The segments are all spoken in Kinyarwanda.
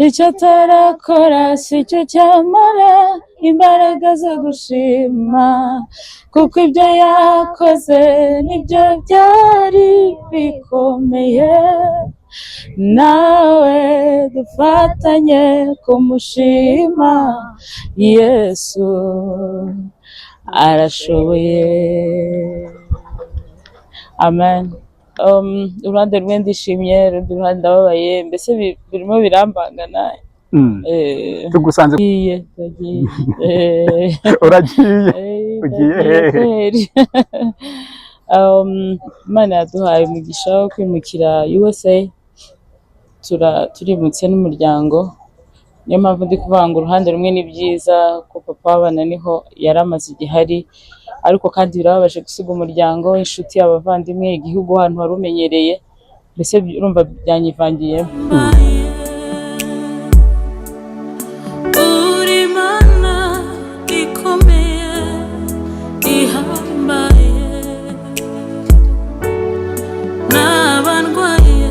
Icyo atarakora si cyo cyamara imbaraga zo gushima, kuko ibyo yakoze nibyo byari bikomeye. Nawe dufatanye kumushima, Yesu arashoboye. Amen. Uruhande rumwe ndishimye, urundi ruhande ndababaye, mbese birimo birambangana. Tugusanze Ndagiye, ndagiye. Uragiye? Eh, Ugiye ndagiye. hehe? Kweri. Imana yaduhaye umugisha wo kwimukira USA, turimutse n'umuryango. Niyo mpamvu ndi kuvuga ngo uruhande rumwe ni byiza ko papa w'abana niho yari amaze igihe ari, ariko kandi birababaje gusiga umuryango, inshuti, abavandimwe, igihugu, ahantu wari umenyereye. Mbese urumva byanyivangiyemo. Uri Mana ikomeye, ihambaye. Naba ndwaye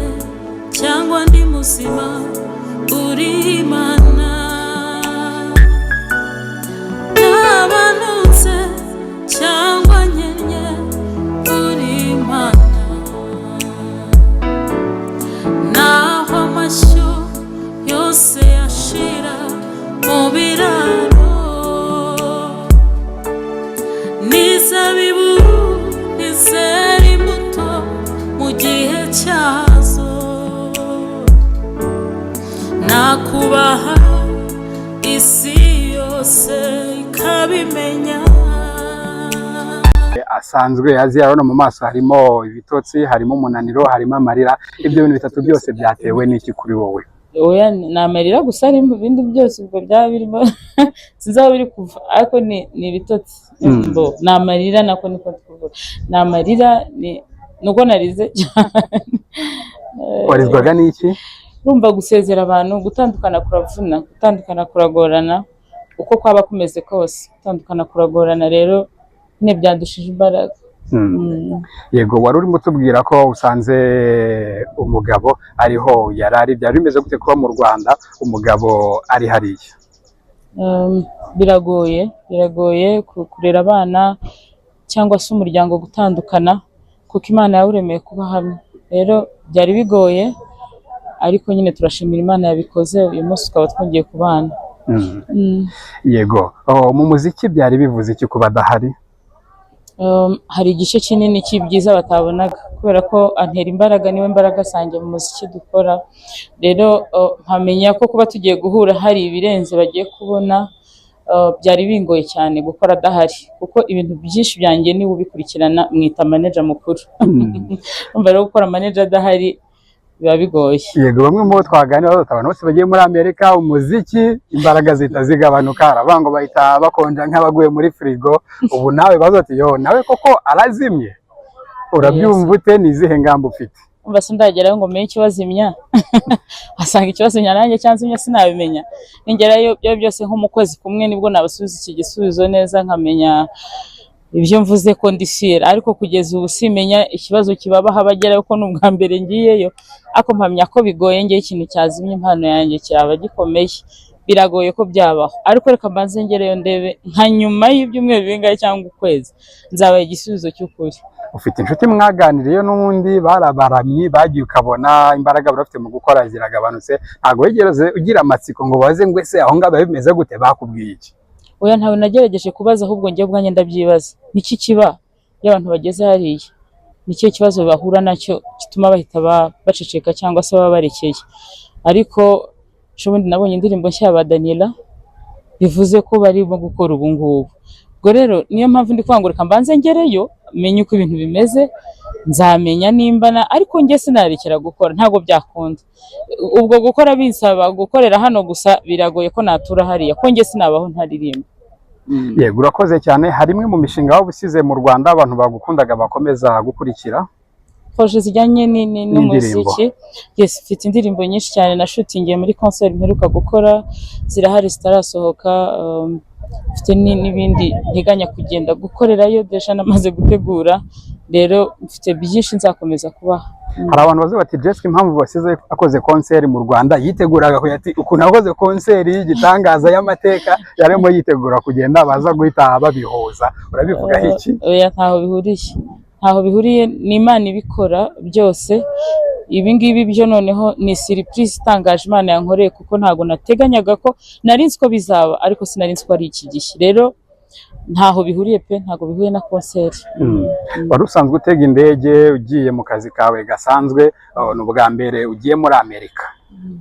cyangwa ndi muzima, uri Imana. Naba ntunze cyangwa nkennye, uri Imana. Naho amashyo yose yashira mu biraro, n'izabibu ntizera imbuto mu gihe cyazo, nakubaha isi yose ikabimenya. Asanzwe azi, urabona mu maso harimo ibitotsi, harimo umunaniro, harimo amarira. Ibyo bintu bitatu byose byatewe n'iki kuri wowe? Oya, ni amarira gusa arimo, ibindi byose ubwo byaba birimo sinzi aho biri kuva, ariko ni ibitotsi. Bo, ni amarira, nako niko tuvuga, ni amarira, ni nuko narize cyane. Warizwaga n'iki? Urumva gusezera abantu, gutandukana kuravuna, gutandukana kuragorana, uko kwaba kumeze kose gutandukana kuragorana. Rero nyine byandushije imbaraga. Yego, wari urimo utubwira ko usanze umugabo ariho yari ari. Byari bimeze gute kuba mu Rwanda umugabo ari hariya? Biragoye, biragoye kurera abana cyangwa se umuryango gutandukana, kuko Imana yawuremeye kuba hamwe. Rero byari bigoye, ariko nyine turashimira Imana yabikoze, uyu munsi tukaba twongeye kubana. Yego. Oh, mu muziki byari bivuze iki kuba adahari? Hari igice kinini cy'ibyiza batabonaga, kubera ko antera imbaraga, niwe mbaraga zanjye mu muziki dukora. Rero nkamenya ko kuba tugiye guhura hari ibirenze bagiye kubona. Byari bingoye cyane gukora adahari, kuko ibintu byinshi byanjye niwe ubikurikirana, mwita manager mukuru. Urumva rero gukora manager adahari biba bigoye. Yego, bamwe mu bo twaganira bavuga, abantu bose bagiye muri Amerika, umuziki imbaraga zihita zigabanuka, aravuga ngo bahita bakonja nk'abaguye muri firigo. Ubu nawe baza bati: "Yo, nawe koko arazimye." Urabyumva ute? Ni izihe ngamba ufite? Umva, sindagerayo ngo menye ikibazimya. Wasanga ikibazimya nanjye cyanzimya sinabimenya. Ningerayo byo byose nko mu kwezi kumwe nibwo nabasubiza iki gisubizo neza, nkamenya ibyo mvuze ko ndi sure. Ariko kugeza ubu simenya ikibazo kibabaho abagerayo, ko ni ubwa mbere ngiyeyo, ariko mpamya ko bigoye. Ngewe ikintu cyazimya impano yanjye cyaba gikomeye, biragoye ko byabaho. Ariko reka mbanze ngereyo ndebe, nka nyuma y'ibyumweru bingahe cyangwa ukwezi nzabaha igisubizo cy'ukuri. Ufite inshuti mwaganiriye n'ubundi bari abaramyi bagiye, ukabona imbaraga bari bafite mu gukora ziragabanutse. Ntabwo wigeze ugira amatsiko ngo baze ngo: "Ese aho ngaho biba bimeze gute?" Bakubwiye iki? Oya, ntawe nagerageje kubaza, ahubwo njye ubwanjye ndabyibaza: niki kiba iyo abantu bageze hariya? Ni ikihe kibazo bahura nacyo gituma bahita baceceka cyangwa se baba barekeye? Ariko ejobundi nabonye indirimbo nshya ya ba Daniela, bivuze ko barimo gukora ubu ngubu. Ubwo rero niyo mpamvu ndi kuvuga ngo reka mbanze ngereyo menye uko ibintu bimeze, nzamenya nimba na, ariko njye sinarekera gukora, ntabwo byakunda. Ubwo gukora binsaba gukorera hano gusa, biragoye ko natura hariya, ko njye sinabaho ntaririmba. Yego, urakoze cyane. Hari imwe mu mishinga waba usize mu Rwanda abantu bagukundaga bakomeza gukurikira? Projet zijyanye N'indirimbo. n'umuziki? Yes, mfite indirimbo nyinshi cyane na shootingiye muri concert mperuka gukora, zirahari zitarasohoka. Mfite n'ibindi nteganya kugenda gukorerayo, déjà namaze gutegura. Rero mfite byinshi nzakomeza kubaha. Hari abantu bavuze bati Jessica, impamvu basize akoze concert mu Rwanda, yiteguraga kugira ati ukuntu akoze concert y'igitangaza y'amateka, yarimo yitegura kugenda, baza guhita babihuza. Urabivugaho iki? Oya, ntaho bihuriye, ntaho bihuriye. Ni Imana ibikora byose. Ibi ngibi byo noneho ni surprise itangaje Imana yankoreye, kuko ntabwo nateganyaga ko, nari nzi ko bizaba ariko sinari nzi ko ari iki gihe. Rero ntaho bihuriye pe, ntabwo bihuye na concert. Wari usanzwe utega indege ugiye mu kazi kawe gasanzwe, oh, ni ubwa mbere ugiye muri Amerika.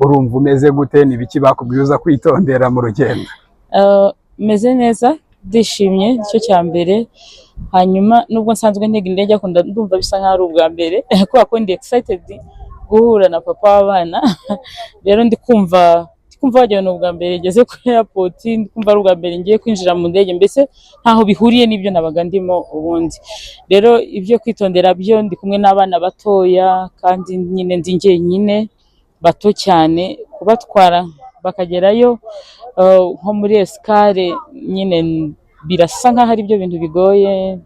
Urumva umeze gute? Ni ibiki bakubwiye uza kwitondera mu rugendo? Meze neza, ndishimye, nicyo cya mbere. Hanyuma nubwo nsanzwe ntega indege, ariko ndumva bisa nkaho ari ubwa mbere, kubera ko ndi excited guhura na papa w'abana. Rero ndi kumva wagira ni ubwa mbere ngeze kuri airport, ndi kumva ari ubwa mbere ngiye kwinjira mu ndege. Mbese ntaho bihuriye n'ibyo nabaga ndimo ubundi. Rero ibyo kwitondera byo, ndi kumwe n'abana batoya kandi nyine ndi njyenyine, bato cyane, kubatwara bakagerayo nko muri escale nyine birasa nkaho ari byo bintu bigoye,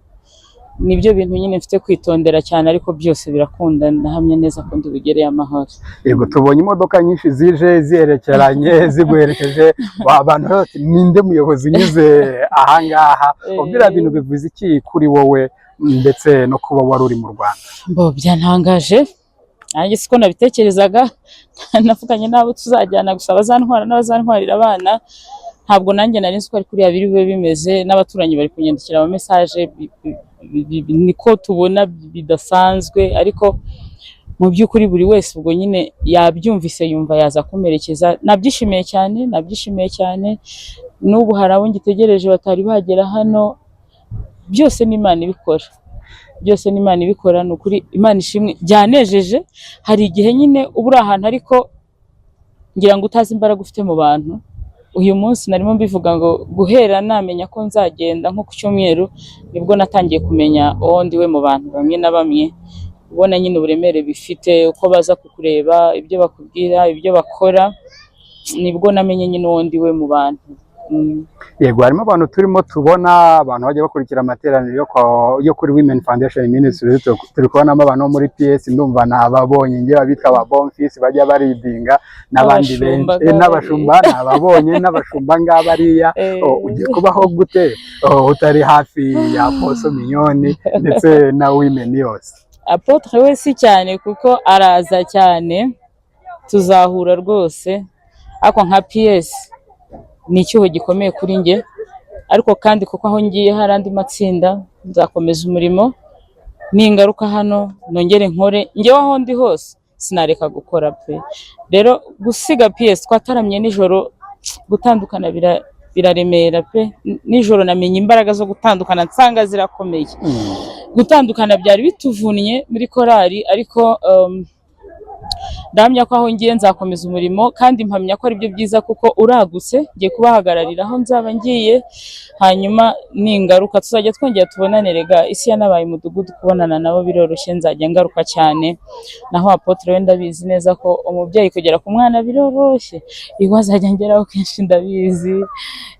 nibyo bintu nyine mfite kwitondera cyane, ariko byose birakunda. Ndahamya neza ko ndibugereyo amahoro. Yego, tubonye imodoka nyinshi zije ziherekeranye, ziguherekeje. Abantu bati ninde muyobozi unyuze ahangaha? Biriya bintu bivuze iki kuri wowe ndetse no kuba wari uri mu Rwanda? Mbo byantangaje, nanjye siko nabitekerezaga. Navuganye n'abo tuzajyana gusa, abazantwara n'abazantwarira abana. Ntabwo nanjye nari nzi ko ari kuriya biri bube bimeze. N'abaturanyi bari kunyandikira ama message, niko tubona bidasanzwe. Ariko mu by'ukuri buri wese ubwo nyine yabyumvise, yumva yaza kumperekeza. Nabyishimiye cyane, nabyishimiye cyane. N'ubu hari abo ngitegereje batari bagera hano. Byose ni Imana ibikora, byose ni Imana ibikora. Ni ukuri Imana ishimwe, byanejeje. Hari igihe nyine uba uri ahantu ariko ngira ngo utazi imbaraga ufite mu bantu. Uyu munsi narimo mbivuga ngo guhera namenya ko nzagenda nko ku cyumweru, nibwo natangiye kumenya uwo ndiwe mu bantu bamwe na bamwe. Ubona nyine uburemere bifite, uko baza kukureba, ibyo bakubwira, ibyo bakora, nibwo namenye nyine uwo ndiwe mu bantu. Yego, harimo abantu turimo tubona, abantu bajya bakurikira amateraniro yo kuri Women Foundation Ministry. Turi kubonamo abantu bo muri PS, ndumva nababonye ngewe, abitwa ba Bonfils bajya baridinga n'abandi N'abashumba. benshi, n'abashumba nababonye, n'abashumba ngabariya. Oh, ugiye kubaho gute, oh, utari hafi ya Apostle Mignone ndetse na Women yose? Apôtre we si cyane, kuko araza cyane, tuzahura rwose. Ariko nka PS ni icyuho gikomeye kuri njye. Ariko kandi kuko aho ngiye hari andi matsinda, nzakomeza umurimo. Ningaruka hano nongere nkore. Njyewe aho ndi hose sinareka gukora pe. Rero gusiga PS, twataramye nijoro, gutandukana biraremera pe. Nijoro namenye imbaraga zo gutandukana, nsanga zirakomeye. Gutandukana byari bituvunnye muri korali, ariko ndahamya ko aho ngiye nzakomeza umurimo, kandi mpamya ko aribyo byiza kuko uragutse. Ngiye kubahagararira aho nzaba ngiye, hanyuma ningaruka tuzajya twongera tubonane. Rega isi yanabaye umudugudu, kubonana nabo biroroshye, nzajya ngaruka cyane. Naho apôtre we, ndabizi neza ko umubyeyi kugera ku mwana biroroshye, iwe azajya ngeraho kenshi, ndabizi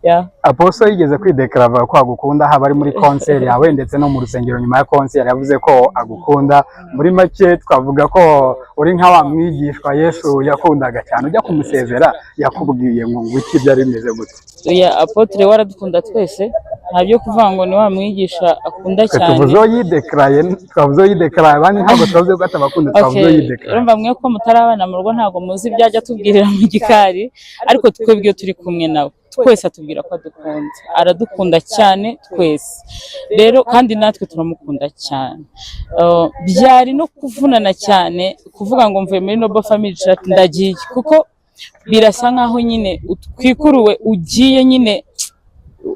ya. Apostle yigeze kwideclara ko agukunda, haba ari muri concert yawe ndetse no mu rusengero nyuma ya concert yavuze ko agukunda. Muri make twavuga ko uri nka wa mwigishwa Yesu yakundaga cyane. Ujya kumusezera yakubwiye ngo iki? Byari bimeze gute? Oya, apôtre we aradukunda twese, nta byo kuvuga ngo ni wa mwigisha akunda Twe cyane. tuvuze uwo yideclaraye, twavuze uwo yideclaraye, abandi ntabwo twavuze ko atabakunda, twavuze uwo Okay, yideclaraye. urumva mwe ko mutari abana mu rugo, ntabwo muzi ibyo ajya atubwirira mu gikari, ariko twebwe iyo turi kumwe nawe twese atubwira ko adukunda. Aradukunda cyane twese rero, kandi natwe turamukunda cyane. Byari no kuvunana cyane kuvuga ngo mvuye muri Noble Family Church ndagiye, kuko birasa nkaho nyine utwikuruwe, ugiye nyine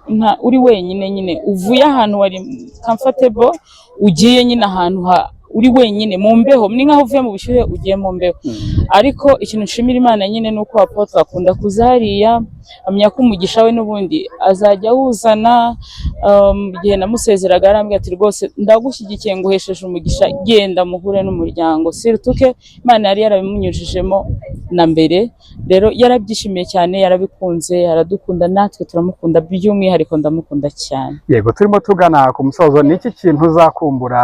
nta uri wenyine, nyine uvuye ahantu wari comfortable, ugiye nyine ahantu uri wenyine mu mbeho. Ni nkaho uvuye mu bushyuhe ugiye mu mbeho. Ariko ikintu nshimira Imana nyine ni uko apôtre akunda kuza hariya. Amenya ko umugisha we n'ubundi azajya awuzana. Igihe namusezeraga yarambwiye ati: "Rwose ndagushyigikiye, nguhesheje umugisha, genda muhure n'umuryango." Surtout que Imana yari yarabimunyujijemo na mbere. Rero yarabyishimiye cyane, yarabikunze, aradukunda, natwe turamukunda, by'umwihariko ndamukunda cyane. Yego, turimo tugana ku musozo. Ni iki kintu uzakumbura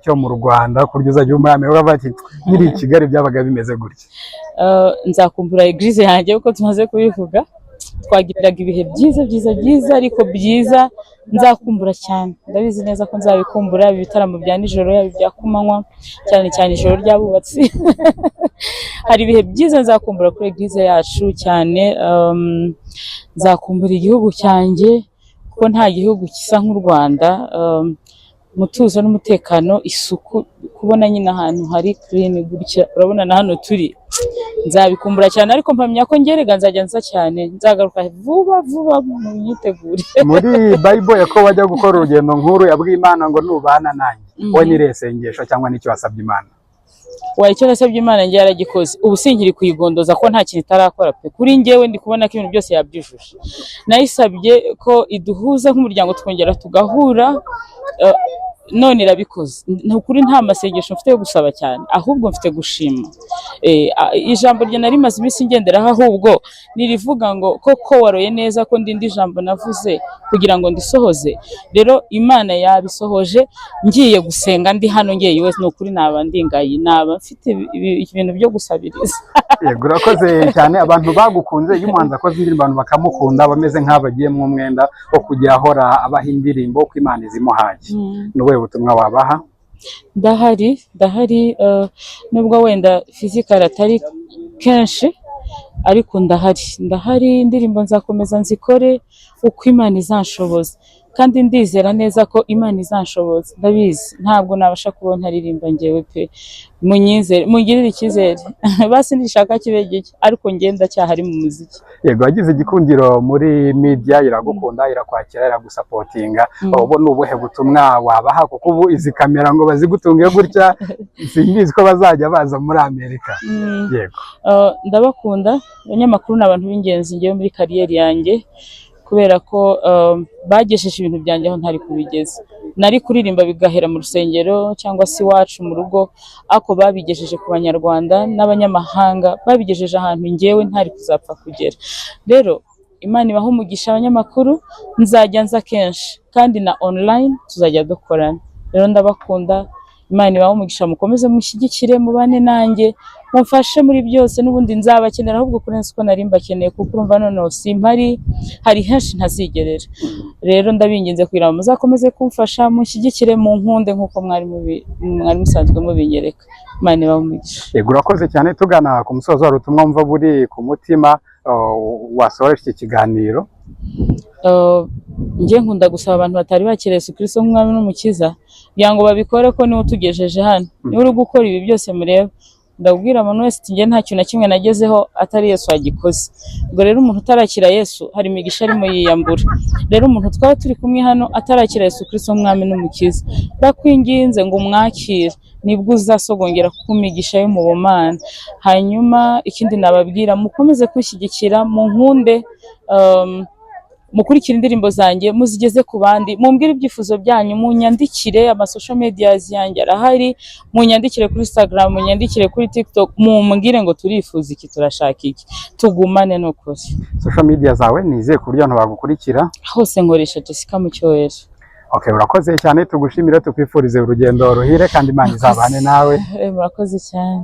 cyo mu Rwanda, ku buryo uzajya muri Amerika ukavuga ati: "Nkiri i Kigali byabaga bimeze gutya"? Nzakumbura église yanjye, kuko tumaze kubivuga, twagiraga ibihe byiza byiza byiza, ariko byiza nzakumbura cyane, ndabizi neza ko nzabikumbura, yaba ibitaramo bya nijoro, yaba ibya kumanywa, cyane cyane ijoro ry'abubatsi. Hari ibihe byiza nzakumbura kuri église yacu cyane. Nzakumbura igihugu cyanjye, kuko nta gihugu gisa nk'u Rwanda, umutuzo n'umutekano, isuku, kubona nyine ahantu hari clean gutya, urabona na hano turi. Nzabikumbura cyane, ariko mpamya ko ngerega nzajya nza cyane, nzagaruka vuba vuba, mu myitegure. Muri Bible, Yakobo ajya gukora urugendo nkuru yabwiye Imana ngo: "Nubana nanjye." Wowe ni irihe sengesho cyangwa n'icyo wasabye Imana? Wa, icyo nasabye Imana njye yaragikoze. Ubu sinkiri kuyigondoza ko nta kintu itarakora pe. Kuri njyewe ndi kubona ko ibintu byose yabyujuje. Nayisabye ko iduhuza nk'umuryango, tukongera tugahura, none irabikoze. Ni ukuri nta masengesho mfite yo gusaba cyane, ahubwo mfite gushima. Ijambo rye nari maze iminsi ngenderaho ahubwo nirivuga ngo: "Koko waroye neza ko ndindi ijambo navuze kugira ngo ndisohoze." Rero Imana yabisohoje. Ngiye gusenga ndi hano, ngiye iwe, ni ukuri naba ndingaye, naba mfite ibintu byo gusabiriza. Yego, urakoze cyane. Abantu bagukunze, iyo umuhanzi akoze indirimbo abantu bakamukunda, bameze nk'aho bagiye mu mwenda wo kujya ahora abaha indirimbo ko Imana izimuhaye. Ni ubuhe butumwa wabaha? Ndahari, ndahari, nubwo wenda physical atari kenshi, ariko ndahari, ndahari. Indirimbo nzakomeza nzikore uko Imana izanshoboza, kandi ndizera neza ko Imana izanshoboza. Ndabizi, ntabwo nabasha kubaho ntaririmba njyewe pe. Munyizere, mungirire icyizere, basi nishaka kibe gike, ariko njye ndacyahari mu muziki. Yego, wagize igikundiro muri media, iragukunda, irakwakira, iragusupportinga. Ubu ni ubuhe butumwa wabaha? Kuko ubu izi kamera ngo bazigutunge gutya, simbizi ko bazajya baza muri Amerika. Yego. Ndabakunda. Abanyamakuru ni abantu b'ingenzi ngewe muri career yanjye, kubera ko bagejeje ibintu byanjye aho ntari kubigeza. Nari kuririmba bigahera mu rusengero cyangwa se iwacu mu rugo, ariko babigejeje ku Banyarwanda n'abanyamahanga, babigejeje ahantu ngewe ntari kuzapfa kugera. Rero Imana ibahe umugisha abanyamakuru. Nzajya nza kenshi, kandi na online tuzajya dukorana. Rero ndabakunda, Imana ibahe umugisha, mukomeze mushyigikire, mubane nanjye, mumfashe muri byose. N'ubundi nzabakenera ahubwo kurenza uko nari mbakeneye, kuko urumva noneho simpari, hari henshi ntazigerera. Rero ndabinginze kugira ngo muzakomeze kumfasha, mushyigikire, mu nkunde nk'uko mwari musanzwe mubinyereka. Imana ibahe umugisha. Yego, urakoze cyane. Tugana ku musozo, hari ubutumwa wumva buri ku mutima wasohoje iki kiganiro? Njye nkunda gusaba abantu batari bakira Yesu Kristo nk'umwami n'umukiza kugira ngo babikore, ko niwe utugejeje hano, niwe uri gukora ibi byose mureba. Ndabwira umuntu wese ati: "Njye nta kintu na kimwe nagezeho atari Yesu wagikoze." Ubwo rero umuntu utarakira Yesu hari imigisha arimo yiyambura. Rero umuntu twaba turi kumwe hano atarakira Yesu Kristo nk'umwami n'umukiza, ndakwinginze ngo umwakire, nibwo uzasogongera ku migisha yo mu bumana. Hanyuma ikindi nababwira, mukomeze kwishyigikira, munkunde, mukurikire indirimbo zanjye, muzigeze ku bandi, mumbwire ibyifuzo byanyu, munyandikire. Ama social medias yanjye arahari, munyandikire kuri Instagram, munyandikire kuri TikTok, mumbwire ngo turifuza iki, turashaka iki, tugumane n'ukuri. Social media zawe nizeye ku buryo abantu bagukurikira? Hose nkoresha Jessica Mucyowera. Okay, urakoze cyane, tugushimire, tukwifurize urugendo ruhire kandi Imana izabane nawe. Murakoze cyane.